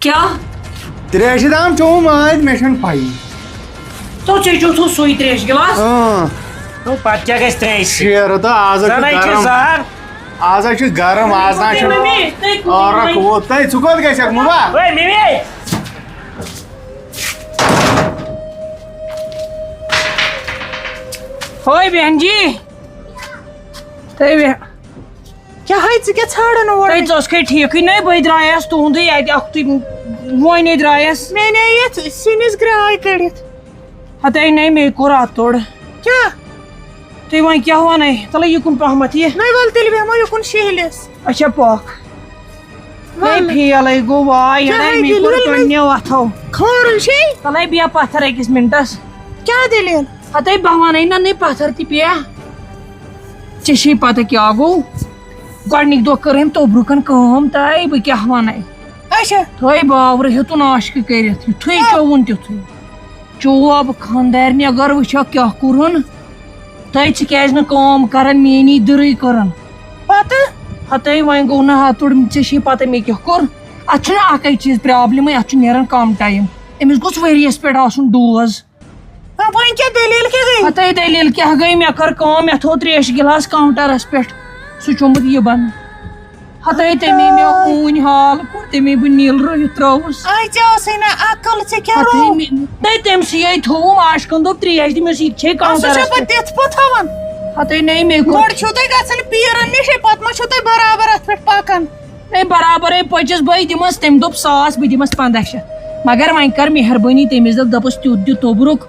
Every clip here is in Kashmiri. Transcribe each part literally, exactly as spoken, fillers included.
کیٛاہ؟ ترٛیشہِ دام چوٚوُم ٲدۍ، مےٚ چھَنہٕ پَیی۔ تو ژےٚ چوٚوتھو سُے ترٛیش گِلاس؟ اۭں۔ تو پَتہٕ کیٛاہ گژھِ ترٛیشہِ سۭتۍ؟ شیرٕ تہٕ آز حظ چھُ زَن ہے چھِ گرم۔ زہر۔ آز حظ چھُ گرم، آز نہ چھُنہٕ ممی، تُہۍ کوٗتاہ عٲرق وۄنۍ؟ ووت۔ تُہۍ، ژٕ کوٚت گژھکھ، مُبا؟ ہے ممی! ہوے بیٚہن جی۔ تُہۍ بیٚہہ۔ کیٛاہ ہے، ژٕ کیٛاہ ژھانٛڈان اورٕ؟ تۄہہِ ژٕ ٲسکھے ٹھیٖکٕے، نَے بٕے درٛایس تُہُنٛدُے اَتہِ اَکھ تُے وۄنۍ درٛایس۔ مےٚ نے یَتھ سِنِس گرٛاے کٔڑِتھ۔ ہتے نَے مے کوٚر اَتھ توٚڑ۔ کیٛاہ؟ تُہۍ وۄنۍ کیٛاہ وَنَے؟ تَلے یہِ کُن پَہمَتھ یہِ۔ نَے وَل تیٚلہِ بیٚہمو یُکُن شِہلِس۔ اچھا پَکھ۔ نَے وَل۔ فیلَے گوٚو واے، کیٛاہ یَڑے ہے مے دٔلیٖل کوٚر وۄنۍ؟ کَنہِ وَتھو۔ کھورُن چھے؟ تَلے بیٚہہ پَتھَر أکِس مِنٹَس۔ کیٛاہ دٔلیٖل؟ ہتے بہٕ وَنَے نہ، نَے پَتھَر تہِ پیٚیہ۔ ژےٚ چھے پَتہ کیٛاہ گوٚو؟ گۄڈٕنِکۍ دۄہ کٔر أمۍ توٚبرُکَن کٲم، تَے بہٕ کیٛاہ وَنَے؟ اچھا۔ تھٲے باورٕ ہیوٚتُن عاشقہٕ کٔرِتھ، یُتھُے چوٚوُن تیُتھُے۔ چوب خانٛدارنہِ اگر وٕچھکھ کیٛاہ کوٚرُن، تۄہہِ ژٕ کیٛازِ نہٕ کٲم کران، میٛٲنی دٕرٕے کٔرٕن۔ پتہٕ؟ ہتے وۄنۍ گوٚو نہٕ ہتُڑ، ژےٚ چھے پتہ مےٚ کیٛاہ کوٚر؟ اتھ چھُنہٕ اکے چیٖز پرابلمٕے، اتھ چھُ نیران کم ٹایم۔ أمِس گوٚژھ ؤریس پٮ۪ٹھ آسُن ڈوز۔ آ، وۄنۍ کیٛاہ دٔلیٖل کیٛاہ گٔے؟ ہتے دٔلیٖل کیٛاہ گٔے؟ مےٚ کٔر کٲم، مےٚ تھوٚو ترٛیشہِ گِلاس کاونٹرس پٮ۪ٹھ، سُہ چوٚمُت یہِ بنہٕ۔ ہتے تٔمی مےٚ اوٗنۍ حال کوٚر، تٔمی بہٕ نیٖلرٕ یہِ ترٛٲوٕس۔ آے ژےٚ ٲسٕے نہ عقل، ژےٚ کیٛاہ ہتے روو؟ مےٚ، تٔمۍ سٕے یوت تھوٚوُم عاشقن دوٚپ ترٛیش دِ، مےٚ سُہ یہِ چھے آ، سُہ کاونٹرس چھےٚ پتہٕ پٮ۪ٹھ۔ دِتھ پوٚت تھاوان۔ ہتے نَے مےٚ کوٚر۔ گۄڈٕ چھُو تۄہہِ گژھان پیٖرن نِشے، پتہٕ ما چھُو تُہۍ برابر اتھ پٮ۪ٹھ پکان؟ ہے برابرے پٔچِس بہٕ دِمس، تٔمۍ دوٚپ ساس، بہٕ دِمس پنٛداہ شیٚتھ۔ مگر وۄنۍ کر مہربٲنی، تٔمِس دوٚپ، دوٚپُس تیُتھ دِ توٚبرُک،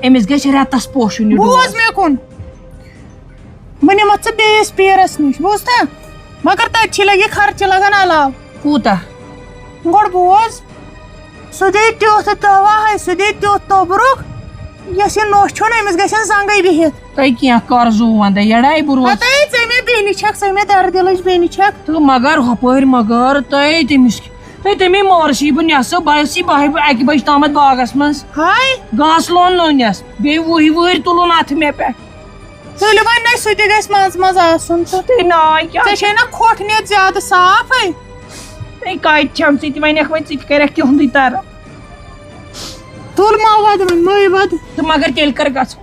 أمِس گژھِ رٮ۪تس پوشُن یہِ بوز ڈوز۔ مےٚ کُن۔ بہٕ نِمَتھ ژٕ بیٚیِس پیٖرَس نِش، بوٗزتھا؟ مگر تَتہِ چھی لَگہِ خرچہٕ لَگان علاوٕ۔ کوٗتاہ؟ گۄڈٕ بوز، سُہ دے تیُتھ دوا ہے، سُہ دے تیُتھ توٚبرُک، یۄس یہِ نوٚش چھُنہ، أمِس گژھن زنٛگَے بِہِتھ۔ تۄہہِ کینٛہہ قرضوٗ وَندَے، یَڑاے بروس۔ ہَتَے ژےٚ مےٚ بیٚنہِ چھَکھ، ژےٚ مےٚ دَردِلٕچ بیٚنہِ چھَکھ۔ تہٕ مگر ہُپٲرۍ مگر تۄہہِ تٔمِس، تۄہہِ تَمے مارسی بہٕ نٮ۪صٕب، بہٕ ٲسی بَہہِ، اَکہِ بَجہِ تامَتھ باغَس منٛز۔ ہاے۔ گاسہٕ لوننٲونَس، بیٚیہِ وُہہِ وُہٕرۍ تُلُن اَتھٕ مےٚ پٮ۪ٹھ۔ تُلِو وۄنۍ نَے، سُہ تہِ گژھِ منٛزٕ منٛزٕ آسُن تہٕ۔ تُہۍ ناے کیٛاہ؟ ژےٚ چھے نہ کھۄٹھ نِتھ زیادٕ صافٕے۔ ہے کَتہِ چھَم ژٕ تہِ وَنٮ۪کھ وۄنۍ، ژٕ تہِ کَرٮ۪کھ تِہُنٛدُے طرف۔ تُل ما وَدٕ وۄنۍ، مٔے وَدٕ۔ تہٕ مگر تیٚلہِ کَر گژھو؟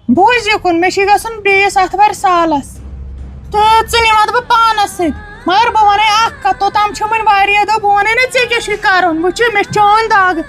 بوٗز یہِ کُن، مےٚ چھُے گژھُن بیٚیِس آتھوارِ سالَس۔ تہٕ ژٕ نِمَتھ بہٕ پانَس سۭتۍ۔ مگر بہٕ وَنَے اَکھ کَتھ، توٚتام چھِ وۄنۍ واریاہ دۄہ، بہٕ وَنَے نہ ژےٚ کیٛاہ چھُے کَرُن، وٕچھِ مےٚ چھِ چٲنۍ دَگ۔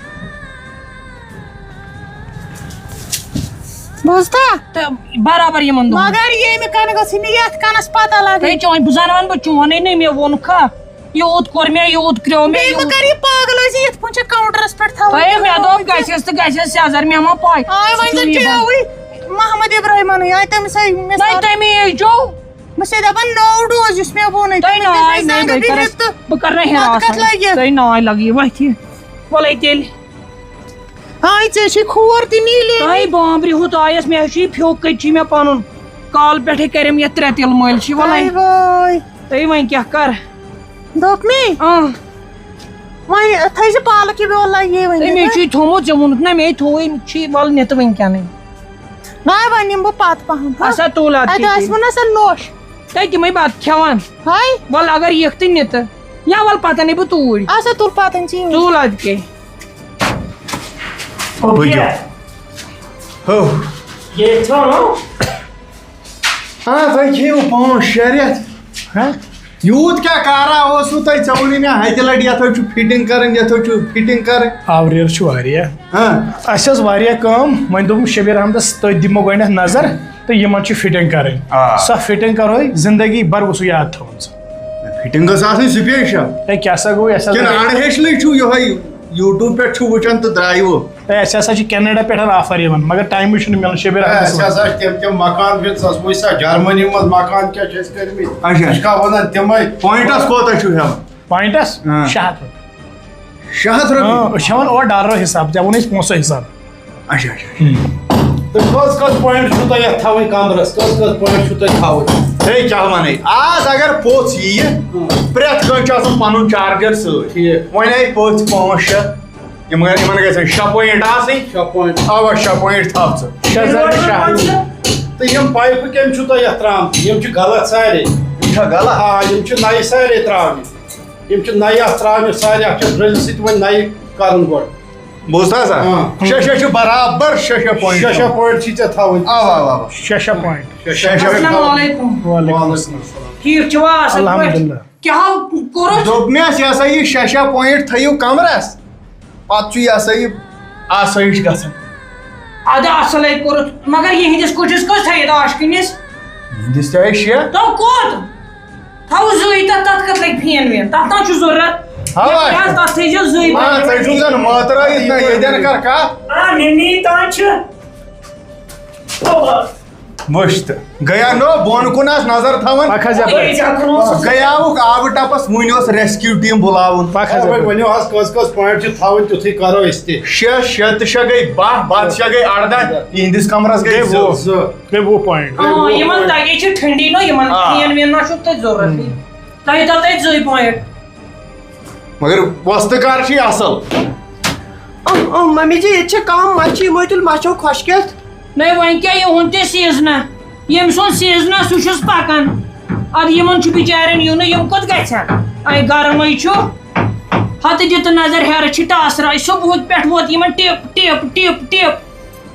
بوٗزتھا؟ تہٕ برابر یِمن دۄہن۔ مگر ییٚمہِ کنہٕ گٔژھٕے نہٕ یتھ کنس پتہ لگٕنۍ۔ ہے، چون، بہٕ زن ونہٕ بہٕ چونُے نہٕ، مےٚ ووٚنکھا، یوٗت کوٚر مےٚ، یوٗت کرٛیو مےٚ، بیٚیہِ مہٕ یوٗت۔ کر یہِ پاگلٲزی یِتھ پٲٹھۍ چھِ کاونٹرس پٮ۪ٹھ تھاوان۔ تۄہے مےٚ دوٚپ، گژھٮ۪س تہٕ گژھٮ۪س سیزر، مےٚ ما پاے۔ آے وۄنۍ زن چیوٕے محمد ابراہیمن، آے تٔمِس آے مےٚ نَے ساتہٕ۔ تَمی جو۔ بہٕ چھسے دپان نوٚو ڈوز یُس مےٚ ووٚنُے، تۄہہِ تٔمِس ناے گژھِ نہٕ، زنٛگہٕ بہٕ بِہِتھ کَرس، تہٕ بہٕ کَرٕ نہٕ پتہٕ ہراس کَتھ وۄنۍ۔ لگہِ؟ تۄہہِ ناے لگہِ یہِ وۄتھِ۔ وَلَے تیٚلہِ۔ ہاے، ژےٚ چھے کھور تہِ نیٖلے۔ تۄہہِ بامبرِ ہُت آیس، مےٚ چھُ یہِ پھیوٚک کٔتۍ چھُ مےٚ پَنُن۔ کالہٕ پٮ۪ٹھَے کَرٮ۪م یَتھ ترٛےٚ تِلہٕ مٲلۍ چھِ، وَلَے۔ ہاے وٲے۔ تُہۍ وۄنۍ کیٛاہ کَر؟ دوٚپ مے؟ اۭں۔ وۄنۍ تھٲیزِ پالکہِ بیول لگے وۄنۍ۔ تٔمۍ چھُے تھوٚمُت، ژےٚ ووٚنُتھ نہ مے تھووُے، چھُے وَلہٕ نِتہٕ وٕنکٮ۪نٕے۔ نہ، وۄنۍ نِمہٕ بہٕ پَتہٕ پَہَم۔ اَسا تُل اَدٕ اَتہِ کیٛاہ آسہِ تیٚلہِ۔ وۄنۍ آسان نوٚش۔ تَتہِ تِمَے بَتہٕ کھٮ۪وان۔ ہاے۔ وَلہٕ اگر یِکھ تہٕ نِتہٕ۔ یا وَلہٕ پَتہٕ اَنے بہٕ توٗرۍ۔ اَسا تُل پَتہٕ أنۍ ژٕ یہِ۔ تُل اَدٕ کیٛاہ۔ پٔکِو۔ ہو۔ ییٚتہِ چھو نہٕ؟ آ، تۄہہِ کھیٚیِو پانٛژھ شےٚ رٮ۪تھ۔ ہہ؟ یوٗت کیٛاہ کارا اوسوٕ تۄہہِ؟ ژےٚ ووٚنُے مےٚ ہَتہِ لَٹہِ، یَتھ حظ چھُ فِٹِنٛگ کَرٕنۍ، یَتھ حظ چھُ فِٹِنٛگ کَرٕنۍ۔ آوریر چھُ واریاہ۔ ہہ۔ اَسہِ ٲس واریاہ کٲم، وۄنۍ دوٚپُن شبیر احمدَس، تٔتھۍ دِمو گۄڈٕنٮ۪تھ نظر تہٕ یِمَن چھُ فِٹِنٛگ کَرٕنۍ۔ آ۔ سۄ فِٹِنٛگ کَرو أسۍ زِندگی بھر، گوٚژھُو یاد تھاوُن سُہ۔ فِٹِنٛگ گٔژھ آسٕنۍ سٕپیشَل۔ ہے، کیٛاہ سا گوٚو، اَسہِ ہسا کِنہٕ گٔے اَڑٕ ہیٚچھنٕے چھُو یِہوٚے؟ YouTube پٮ۪ٹھ چھُ وٕچھان تہٕ درٛایوٕ۔ ہے، اَسہِ ہسا چھِ کینیڈا پٮ۪ٹھ آفر یِوان، مگر ٹایمٕے چھُنہٕ مِلان۔ شبیر احمد اَسہِ صٲب۔ ہسا چھِ تِم تِم مکان وٕچھِتھ، سۄ وٕچھ سا جرمنی منٛز مکان کیٛاہ چھِ أسۍ کٔرمٕتۍ۔ اچھا۔ أسۍ چھِ کَتھ وَنان تِمَے۔ پوینٹَس کوتاہ چھُو ہٮ۪وان؟ پوینٹَس؟ آ۔ شےٚ ہَتھ رۄپیہِ۔ شےٚ ہَتھ رۄپیہِ؟ آ، أسۍ چھِ ہٮ۪وان اورٕ ڈالرو حِساب، ژےٚ ووٚنُے اَسہِ پونٛسو حِساب۔ اچھا، اچھا۔ ہم۔ تہٕ کٔژ کٔژ پوینٹ چھُو تۄہہِ یَتھ تھاوٕنۍ کَمرَس؟ کٔژ کٔژ پوینٹ چھُو تۄہہِ تھاوٕنۍ؟ ہے، کیٛاہ وَنَے؟ آز اگر پوٚژھ یِیہِ، ہم۔ پرٛٮ۪تھ کٲنٛسہِ چھُ آسان پَنُن چارجر سۭتۍ۔ ٹھیٖک۔ وۄنۍ آیہِ پٔژھۍ پانٛژھ شےٚ، یِم گژھِ-، یِمَن گژھن شےٚ پوینٹ آسٕنۍ۔ شےٚ پوینٹ۔ اَوا، شےٚ پوینٹ تھاو ژٕ۔ شےٚ زَربہِ شےٚ۔ تہٕ یِم پایپہٕ کَمہِ چھُو تۄہہِ یَتھ ترٛامژٕ؟ یِم چھِ غلط سارے۔ یِم چھا غلط؟ آ، یِم چھِ نَیہِ سارے ترٛاونہِ۔ یِم چھِ نَیہِ اَتھ ترٛاونہِ سارے، اَتھ چھِ ڈرٛلہِ سۭتۍ وۄنۍ نَیہِ کَرُن گۄڈٕ۔ بوٗزتھا سا؟ آ۔ شےٚ شےٚ چھِ برابر شےٚ شےٚ point۔ شےٚ شےٚ point چھِ ژےٚ تھاوٕنۍ۔ اَوا، اَوا، اَوا۔ شےٚ شےٚ point۔ شےٚ شےٚ point۔ السلام علیکم۔ وعلیکم السلام۔ ٹھیٖک چھِوا؟ اَصٕل پٲٹھۍ؟ الحمدللہ۔ کیٛاہ کوٚرُتھ؟ دوٚپ مےٚ، یہِ ہسا یہِ شےٚ شےٚ point تھٲیِو کمرس، پتہٕ چھُ یہِ ہسا یہِ آسٲیِش گژھان۔ اَدٕ اَصٕلَے کوٚرُتھ، مگر یِہِنٛدِس کُٹھِس کٔژ تھٲیِتھ عاشقٕنِس؟ یِہِنٛدِس تہِ آیہِ شےٚ۔ تو کوٚت؟ تھاو زٕے تَتھ، تَتھ کَتھ لَگہِ پھین وین؟ تَتھ تام چھُ ضوٚرَتھ۔ اَوا۔ یَتھ حظ تَتھ تھٲیزیو زٕے۔ مان، ژٕ چھُکھ زَن مٲترٲیِتھ نہ، ییٚتٮ۪ن کَر کَتھ۔ آ، مےٚ نی تام چھِ۔ اَوا۔ وٕچھ تہٕ، گٔیا نو بۄن کُن آس نظر تھاوان۔ پَکھ حظ یَپٲرۍ۔ گٔیاوُکھ آبہٕ ٹَپَس، وٕنہِ اوس rescue team بُلاوُن۔ پَکھ حظ ہے، وۄنۍ یَپٲرۍ۔ ؤنِو حظ، کٔژ کٔژ point چھِ تھاوٕنۍ، تیُتھُے کَرو أسۍ تہِ۔ شےٚ، شےٚ تہٕ شےٚ گٔے باہ، باہ تہٕ شےٚ گٔے اَرداہ، یِہِنٛدِس کَمرَس گٔے گٔے زٕ۔ وُہ۔ زٕ۔ گٔے وُہ point۔ آ، یِمَن لَگے چھِ ٹھنڈی نہ، یِمَن آ۔ پھین وین نہ چھُکھ تۄہہِ ضوٚرَتھٕے۔ تۄہہِ تَتھ تَتہِ زٕے point۔ مگر وۄستہٕ کار چھُے اَصٕل۔ اۭں، اۭں، ممی جی، ییٚتہِ چھِ کَم مَچھِ، یِمَے تُلۍ مَچھو خۄشکٮ۪تھ۔ نَے، وۄنۍ کیٛاہ یِہُنٛد تہِ season-ا؟ ییٚمۍ سُنٛد season-ا، سُہ چھُس پَکان۔ اَدٕ یِمَن چھُ بِچارٮ۪ن یُنٕے، یِم کوٚت گژھن؟ اَے گرمٕے چھُ۔ ہَتہٕ دِتہٕ نظر ہیٚرٕ چھِ ٹاسرٕ۔ اَے صُبحُک پٮ۪ٹھ ووت یِمَن ٹِپ، ٹِپ، ٹِپ، ٹِپ۔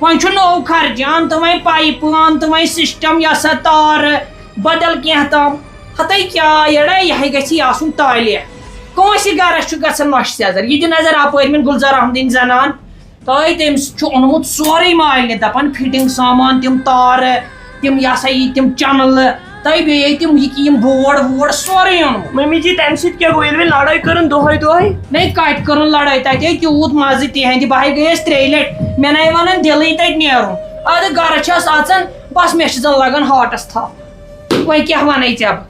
وۄنۍ چھُ نوٚو خرچہٕ، اَن تہٕ وۄنۍ pipe-ہٕ، اَن تہٕ وۄنۍ system، یہِ ہسا تارٕ، بدل کینٛہہ تام۔ ہتے کیٛاہ یڑے، یہِ ہے گژھِ آسُن تالہِ۔ کٲنٛسہِ گرس چھُ گژھان نۄشہِ سیزر۔ یہِ دِ نظر اپٲرۍ مٮ۪ن گُلزار احمدٕنۍ زنان۔ تہٕ تٔمۍ چھُ اوٚنمُت سورُے مالنہِ، دپان fitting سامان، تِم تارٕ، تِم یہِ ہسا یہِ تِم چنلہٕ، تہٕ بیٚیہِ تِم یہِ کہِ یِم board ووڈ سورُے اوٚنمُت۔ ممی جی، تمہِ سۭتۍ کیٛاہ گوٚو ییٚلہِ وۄنۍ لڑٲے کٔرٕن دۄہے دۄہے؟ نے کتہِ کٔرٕن لڑٲے، تتہِ ہے تیوٗت مزٕ تِہنٛدِ، بہٕ ہے گٔیس ترٛیٚیہِ لٹہِ، مےٚ نے ونان دِلٕے تتہِ نیرُن۔ ادٕ گرٕ چھس اژان، بس مےٚ چھِ زن لگان heart-س تھپھ۔ وۄنۍ کیٛاہ وَنے ژےٚ بہٕ؟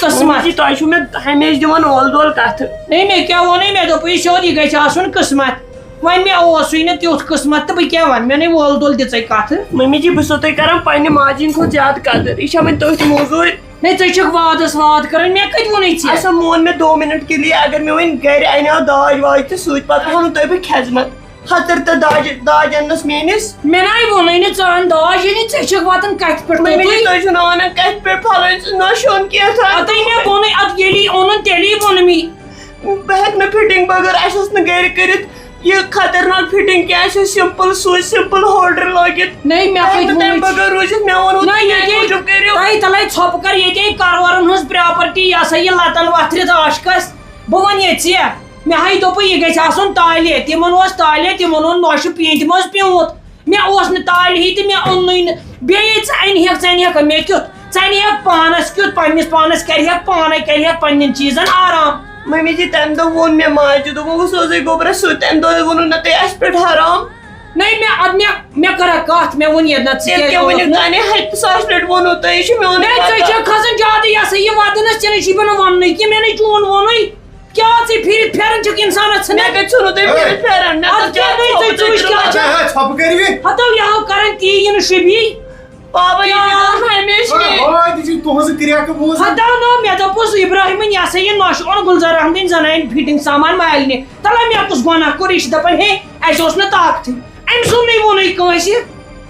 قٕسمت۔ ممی جی، تۄہہِ چھِو مےٚ ہمیشہِ دِوان اولہٕ دولہٕ کَتھٕ۔ ہے، مےٚ کیٛاہ ووٚنُے؟ مےٚ دوٚپُے سیوٚد، یہِ گژھِ آسُن قٕسمت۔ وۄنۍ مےٚ اوسُے نہٕ تیُتھ قٕسمت تہٕ بہٕ کیٛاہ وَنہٕ؟ مےٚ نے اولہٕ دولہٕ دِژے کَتھٕ۔ ممی جی، بہٕ چھُسو تۄہہِ کران پننہِ ماجہِ ہِنٛدِ کھۄتہٕ زیادٕ قدٕر۔ یہِ چھےٚ وۄنۍ تٔتھۍ موٚزوٗرۍ۔ ہے، ژٕ چھَکھ وادَس واد کران، مےٚ کَتہِ ووٚنُے ژےٚ؟ اچھا، مون مےٚ دو منٹ کے لیے، اگر مےٚ وۄنۍ گرِ اَنہِ ہا داج واج تہٕ سۭتۍ، پَتہٕ وَنہو تۄہہِ بہٕ خدمت۔ ہتٕر تہٕ داجہِ، داج اننس میٲنِس۔ مےٚ نَے ووٚنُے نہٕ ژٕ اَن داج، ییٚلہِ ژےٚ چھَکھ واتان کَتھِ پٮ۪ٹھ مٔمی جی، توٚتُے۔ تُہۍ چھِو نہٕ وَنان کَتھِ پٮ۪ٹھ پھلٲنۍ سُنٛد نہ شوٚن کینٛہہ تہٕ۔ ہَتَے مےٚ ووٚنُے، اَدٕ ییٚلی اوٚنُن تیٚلی ووٚن مےٚ۔ بہٕ ہٮ۪کہٕ نہٕ فِٹِنٛگ بغٲر، اَسہِ ٲس نہٕ گرِ کٔرِتھ یہِ خطرناک فِٹِنٛگ کینٛہہ، اَسہِ ٲس simple سُچ، simple holder لٲگِتھ۔ نَے، مےٚ بہٕ ہٮ۪کہٕ کَتہِ نہٕ تَمہِ ووٚنُے ژےٚ؟ بغٲر روٗزِتھ، مےٚ ووٚنوُ نہ، تۄہہِ ییٚتے، موٗجوٗب کٔرِو۔ تۄہہِ تَلَے ژھۄپہٕ کَر ییٚتے کَرورَن ہٕنٛز property، یہِ ہسا یہِ لَتَن وَتھرِتھ عاشقَس۔ بہٕ وَنہٕ یے ژےٚ، مےٚ ہاے دوٚپُے یہِ گژھِ آسُن تالے، تِمن اوس تالے، تِمن اوٚن نۄشہِ پیٖنتہِ منٛز پیوٗنت، مےٚ اوس نہٕ تالہِ ہی تہٕ مےٚ اوٚننُے نہٕ۔ بیٚیہِ ژٕ اَنہِ ہٮ۪کھ، ژٕ اَنہِ ہٮ۪کھ مےٚ کیُتھ، ژٕ اَنہِ ہٮ۪کھ پانَس کیُتھ، پنٛنِس پانَس کَرِ ہٮ۪کھ پانَے، کَرِ ہٮ۪کھ پنٛنٮ۪ن چیٖزَن آرام۔ مٔمی جی، تَمہِ دۄہ ووٚن مےٚ ماجہِ، دوٚپُن، "وۄنۍ سوزَے گوٚبرَس سۭتۍ، تَمہِ دۄہ ووٚنُن نہ تۄہہِ اَسہِ پٮ۪ٹھ حرام۔" نَے مےٚ، اَدٕ مےٚ، مےٚ کٔرا کَتھ، مےٚ ووٚن ییٚتہِ نہ ژٕ تیٚلہِ کیٛازِ کیٛاہ ؤنِو ووٚنُتھ نہٕ؟ تانۍ، ہَتہِ ساس لَٹہِ ووٚنوُ تۄہہِ، یہِ چھُ میون نَے، ژٕ پَتہ۔ چھَکھ کھسان زیادٕ، یہِ ہسا یہِ وَدنَس، ژےٚ نَے چھُے بَنان وَننُے کینٛہہ، مےٚ نَے چون ووٚنُے۔ کیٛاہ ژٕ پھِرِتھ پھٮ۪رَن چھُکھ اِنسانَس ژھٕنان؟ مےٚ کَتہِ ژھُنوُ تۄہہِ پھِرِتھ پھٮ۪رَن؟ مےٚ اَدٕ کَتہِ کیٛاہ گٔے ژٕ، ژٕ وٕچھ کیٛاہ اچھا، ہے، ژھۄپہٕ کٔرِو یہِ۔ ہَتو یہِ ہاو کَران تی یہِ نہٕ شُبی۔ بابا، یہِ کیٛاہ؟ چھُ ہمیشہِ مگر یی۔ وۄنۍ تہِ چھِ تُہٕنٛزٕ کرٛٮ۪کہٕ بوزان۔ ہَتو نو، مےٚ دوٚپُس اِبراہیٖمٕنۍ، یہِ ہسا یہِ نۄشہِ اوٚن گُلزار احمدٕنۍ زَنانہِ فِٹِنٛگ سامان مالنہِ۔ تَلہ مےٚ کُس گۄناہ کوٚر، یہِ چھِ دَپان، ہے، اَسہِ اوس نہٕ طاقتٕے۔ أمۍ سُنٛد نَے ووٚنُے کٲنٛسہِ۔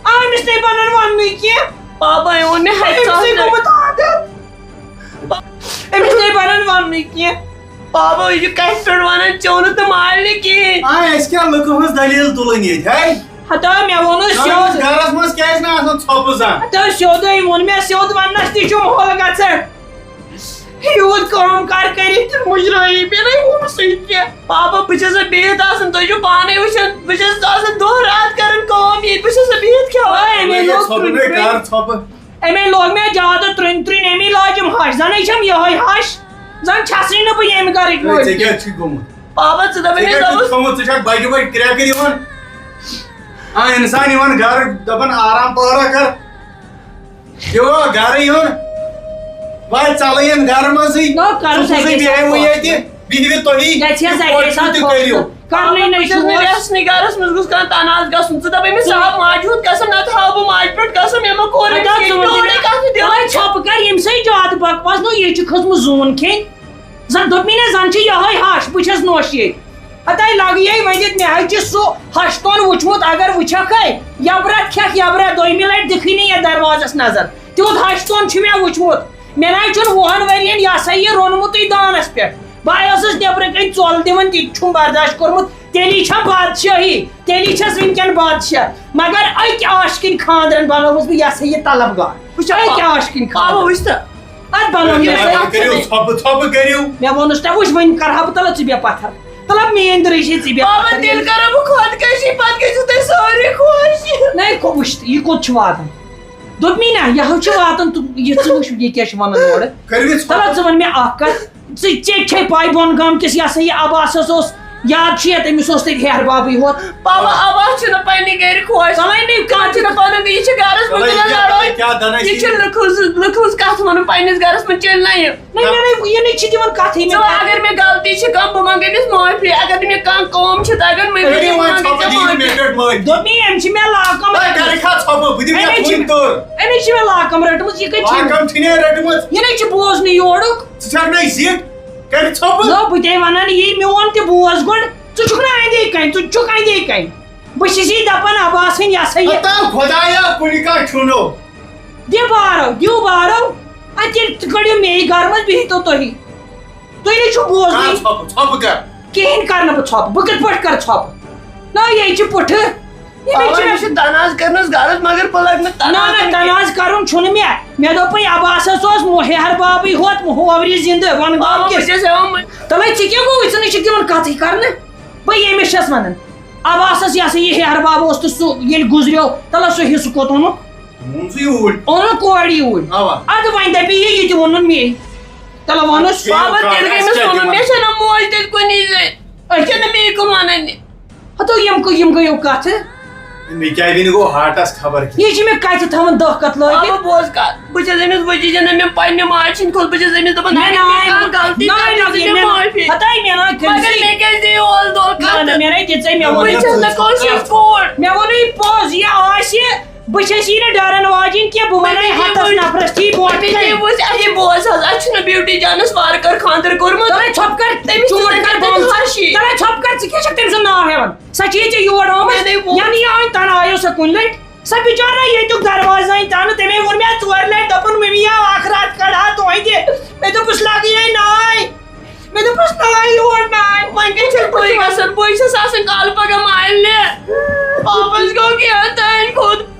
آ، أمِس نَے بَنان وَننُے کینٛہہ۔ بابا، یہِ اوٚن مےٚ ہَتہِ أمِس ساس نَے لَٹہِ۔ گوٚمُت عادت۔ أمِس نَے بَنان وَننُے کینٛہہ۔ بابا، یہِ چھُ کَتھِ پٮ۪ٹھ وَنان، ژےٚ اوٚنُتھ نہٕ مالنہِ کِہیٖنۍ۔ آ، أسۍ کیٛاہ لُکَن ہٕنٛز دٔلیٖل تُلٕنۍ ییٚتہِ، ہے؟ ہتا مےٚ ووٚنُس سیوٚد۔ گرس منٛز کیٛازِ نہٕ آسان ژھۄپہٕ زانٛہہ؟ ہتا سیوٚدُے ووٚن مےٚ، سیوٚد وننس تہِ چھُ مۄل گژھان۔ یوٗت کٲم کار کٔرِتھ تہِ مُجرٲیی، مےٚ نَے ووٚنُسٕے کینٛہہ۔ پاپا، بہٕ چھَس نہٕ بِہِتھ آسان، تُہۍ چھِو پانَے وٕچھان، بہٕ چھَس آسان دۄہ راتھ کران کٲم ییٚتہِ، بہٕ چھَس نہٕ بِہِتھ کھٮ۪وان۔ ہے، مےٚ لوٚگ ژھۄپہٕ، نَے کر ژھۄپہٕ۔ أمے لوگ مےٚ زیادٕ ترٛنۍ ترٛنۍ، أمے لاجم ہش، زَنٕے چھَم یِہوٚے ہش، زَن چھَسٕے نہٕ بہٕ ییٚمہِ گرٕچ ہے، مٲلکِن۔ ژےٚ کیٛاہ چھُے گوٚمُت؟ بابا، ژٕ دَپے ژےٚ مےٚ کیٛاہ چھُے دوٚپُس تھوٚمُت؟ ژٕ چھَکھ بَجہِ بَجہِ کرٛٮ۪کہٕ یِوان۔ آ، اِنسان یِوان گرٕ، دَپان آرام پٲرا کر۔ یِوان گرٕ یُن، وۄنۍ ژَلہٕ یِن گرٕ منٛزٕے۔ نہ، کَرُس ژٕ کُسٕے اَکے بیٚہوٕ ساتہٕ ییٚتہِ؟ بِہِو تُہی، گژھِ حظ یہِ اَکے کوٚت چھُو ساتہٕ تہِ کٔرِو۔ کھوژُن۔ کَرنُے نہ بہٕ چھَس نہٕ چھُس۔ وٮ۪ژھنٕے گَرَس منٛز گوٚژھ کانٛہہ تنازٕ گژھُن۔ ژٕ دَپ أمِس ژٕ صاحب ماجہِ ہُنٛد قسم، نَتہٕ ہاو بہٕ ماجہِ پٮ۪ٹھ قسم، مےٚ ما کوٚر أمِس اَدٕ کِہیٖنۍ۔ ژٕ وَن ڈوڈے مےٚ، کَتھ دِل وۄنۍ ژھۄپہٕ کَر، ییٚمہِ سۭتۍ زیادٕ بکواس نوٚو، یہِ چھِ کھٔژمٕژ زوٗن کھیٚنۍ۔ زَن دوٚپ مےٚ نہ، زَن چھِ یِہوٚے ہَش، بہٕ چھَس نوٚش ییٚتہِ۔ ہَتاے لَگہٕ یے وۄنۍ ییٚتہِ، مےٚ حظ چھِ سُہ ہَش توٚن وٕچھمُت، اگر وٕچھَکھَے، یَبرا کھٮ۪کھ یَبرا، دوٚیمہِ لَٹہِ دِکھٕے نہٕ یَتھ دروازَس نظر۔ تیُتھ ہَش توٚن چھُ مےٚ وٕچھمُت۔ مےٚ نہ حظ چھُنہٕ وُہَن ؤرِیَن یہِ ہسا یہِ روٚنمُتٕے دانَس پٮ۪ٹھ۔ بہٕ ٲسٕس نیٚبرٕ کَنۍ ژۄل دِوان، تہِ چھُم برداشت کوٚرمُت۔ تیٚلی چھا بادشٲہی، تیٚلی چھَس وٕنکٮ۪ن بادشاہ۔ مگر أکۍ عاشقٕنۍ خانٛدرَن بَنٲوٕس بہٕ، یہِ ہسا یہِ، طلبگار۔ وٕچھ حظ، أکۍ عاشقٕنۍ بابا، خانٛدرَن۔ وٕچھ تہٕ۔ اَتھ بَنٲو مےٚ یہِ سۄ۔ کٔرِو ژھۄپہٕ، ژھۄپہٕ کٔرِو۔ مےٚ ووٚنُس نہ، وٕچھ، وۄنۍ کَرٕ ہا بہٕ تَلہٕ ژٕ بیٚہہ پَتھر۔ تَلہٕ میٛٲنۍ درٕے چھے ژٕ بیٚہہ بابا، پَتھر۔ تیٚلہِ کَرٕ بہٕ خۄدکٔشی، پَتہٕ گٔژھِو تُہۍ سٲری خۄش۔ نَے، کو-، وٕچھ تہٕ، یہِ کوٚت چھُ واتان؟ دوٚپ مےٚ نہ، یہِ حظ چھُ واتان، تہٕ یہِ ژٕ وٕچھ، یہِ کیٛاہ چھُ وَنان اورٕ۔ کٔرِو یہِ ژھۄپہٕ۔ تَلہٕ ژٕ وَن مےٚ اَکھ کَتھ، ژٕ، ژےٚ چھے پَے بۄن گام کِس یہِ ہسا یہِ عباسَس اوس، یاد چھُ یا تٔمِس اوس تَتہِ ہیہَر بابٕے ہوت۔ بابا، عباس چھُنہٕ پننہِ گرِ خۄش۔ تَلَے مےٚ کانٛہہ چھُنہٕ پَنُن، یہِ چھِ گرَس منٛز تَلَے یِوان کیٛاہ، لڑٲے۔ تَلَے کیٛاہ دَنَے یہِ چھِ چھِ؟ لُکھ ہٕنٛز، لُکھ ہٕنٛز کَتھ وَنُن پننِس گرَس منٛز چیٚلہِ نہ یہِ۔ نہ، مےٚ نَے، یہِ نَے چھِ دِوان کَتھٕے مےٚ ژٕ وَن، کَتھ۔ اگر مےٚ غلطی چھِ کانٛہہ، بہٕ منٛگہٕ أمِس معٲفی۔ اگر نہٕ مےٚ کانٛہہ کٲم چھِ تَگان، مےٚ کٔرِو گٔژھِ وۄنۍ منٛگٕنۍ ژھۄپہٕ، ژےٚ دِیِو معٲفی۔ مےٚ پٮ۪ٹھ معٲفی۔ دوٚپ مےٚ، أمۍ چھِ مےٚ لاکَم تۄہہِ رٔٹمٕژ۔ کَرِ کھا ژھۄپہٕ؟ بہٕ دِمہٕ أمۍ یَتھ چھِ، وٕنۍ تٔر۔ أمۍ چھِ مےٚ لاکَم رٔٹمٕژ، یہِ کَتہِ چھِ؟ لاکَم چھِ نہٕ رٔٹمٕژ۔ یہِ نَے چھِ بوزنٕے یورُک۔ ژٕ چھَکھ نَے زِٹھ۔ کٔرِتھ ژھۄپہٕ۔ نہ، بہٕ تے وَنان، یی میون تہِ بوز گۄڈٕ۔ ژٕ چھُکھ نہ اَندے کَنۍ، ژٕ چھُکھ اَندے کَنۍ۔ بہٕ چھُس یی دَپان، عباسٕنۍ، یہِ ہسا یہِ۔ ہتا خۄدایا، کُنہِ کانٛہہ چھُنو۔ دِ بارو، دِیِو بارو۔ اَدٕ تیٚلہِ کٔڑِو مے گرٕ منٛز، بِہِو تو تُہی۔ تُہۍ نَے چھُو بوزنٕے۔ کر ژھۄپہٕ، ژھۄپہٕ کر۔ کِہیٖنۍ کَرٕ نہٕ بہٕ ژھۄپہٕ۔ بہٕ کِتھ پٲٹھۍ کَرٕ ژھۄپہٕ؟ نہ، یے چھِ پُٹھٕ۔ یہِ نَے چھِ اَوَے مےٚ چھِ تناز کٔرمٕژ غرض، مگر بہٕ لَگہٕ نہٕ نہ، تناز نہ، کَرنہٕ کینٛہہ۔ تناز کَرُن چھُنہٕ مےٚ۔ مےٚ دوٚپُے عباسَس اوس مو-، ہیہَر بابٕے ہوت، ہوورِ زِندٕ، وَن گوٚو بابا، بہٕ کِس۔ چھَس ہٮ۪وان وۄنۍ۔ تَلَے ژٕ کیٛاہ گوٚوُے؟ ژٕ نَے چھِکھ دِوان کَتھٕے کَرنہٕ۔ بہٕ ییٚمِس چھَس وَنان۔ عباسَس یہِ ہسا یہِ ہیہَر باب اوس تہٕ سُہ ییٚلہِ گُزریو، تَلہٕ سُہ حِصہٕ کوٚت اوٚنُکھ؟ اوٚن سُہ یوٗرۍ۔ اوٚنُکھ کورِ یوٗرۍ۔ اَوا۔ اَدٕ وۄنۍ دَپے یہِ، یہِ تہِ ووٚنُن مے۔ تَلہٕ وَنُس۔ ٹھیٖک، بابا، تیٚلہِ گٔے أسۍ أمِس کیٛاہ وَنُن، دِوان؟ مےٚ چھَنہٕ موج تیٚلہِ کُنی زٔنۍ۔ أسۍ چھِنہٕ مے کُن وَنان یہِ۔ ہَتو یِم کُ-، یِم گٔیو کَتھٕ۔ مےٚ کیٛاہ وِنہِ گوٚو ہارٹَس خبر کیٛاہ۔ یہِ چھِ مےٚ کَتھِ تھاوان دَہ کَتھ لٲگِتھ۔ بابا، بوز کَتھ۔ بہٕ چھَس أمِس وٕچھِتھ زِ نہ مےٚ پننہِ ماجہِ چھِنہٕ کھوٚت، بہٕ چھَس أمِس دَپان، مےٚ اگر مےٚ ناے کانٛہہ مَہ-، غلطی ناے کَرِ، مَہ دِژ مےٚ مےٚ ناے۔ معٲفی۔ ہَتاے مےٚ ناے مگر کھٔژٕے۔ مےٚ کیٛازِ دِیِو اولہٕ دولہٕ نہ، نہ، کَتھٕ؟ مےٚ نَے دِژے، مےٚ بہٕ ووٚن۔ چھَس نہٕ کٲشِر کوٗر۔ مےٚ ووٚنُے پوٚز، یہِ آسہِ، بہٕ چھَس یی نہٕ ڈَرَن واجِنۍ کینٛہہ، بہٕ وَنَے مےٚ ہَتَس دِیِو، نفرَس تھی برونٛٹھ مےٚ کَنہِ۔ دِیِو وٕچھ، اَسہِ بوز حظ، اَسہِ چھُنہٕ بیوٗٹی جانَس وارٕ کَر خانٛدَر کوٚرمُت۔ تَلَے ژھۄپہٕ کَر، تٔمِس چھُ چوٗر کَر تَتہِ بنٛد۔ ہَشی۔ تَلَے ژھۄپہٕ کَر، ژٕ کیٛاہ چھَکھ تٔمۍ سُنٛد ناو ہٮ۪وان؟ سۄ چھِ ییٚتہِ یور آمٕژ۔ مےٚ نَے ووٚن۔ یَنہٕ یہِ آیہِ تَنہٕ آیو سۄ کُنہِ لَٹہِ۔ سۄ بِچٲر آیہِ ییٚتیُک دروازٕ زَنہِ تَنہٕ، تٔمۍ ووٚن مےٚ ژورِ لَٹہِ، دوٚپُن، "مٔمی، آو اَکھ راتھ کَڑٕ ہا تُہٕنٛدِ۔" مےٚ دوٚپُس، "لَگہٕ یے ناے۔" مےٚ دوٚپُس، "ناے یور ناے۔" وۄنۍ کیٛاہ چھَس بٕے گژھان؟ بٕے چھَس آسان کالہٕ پَگاہ مالنہِ۔ واپَس گوٚو کینٛہہ تانۍ کھوٚت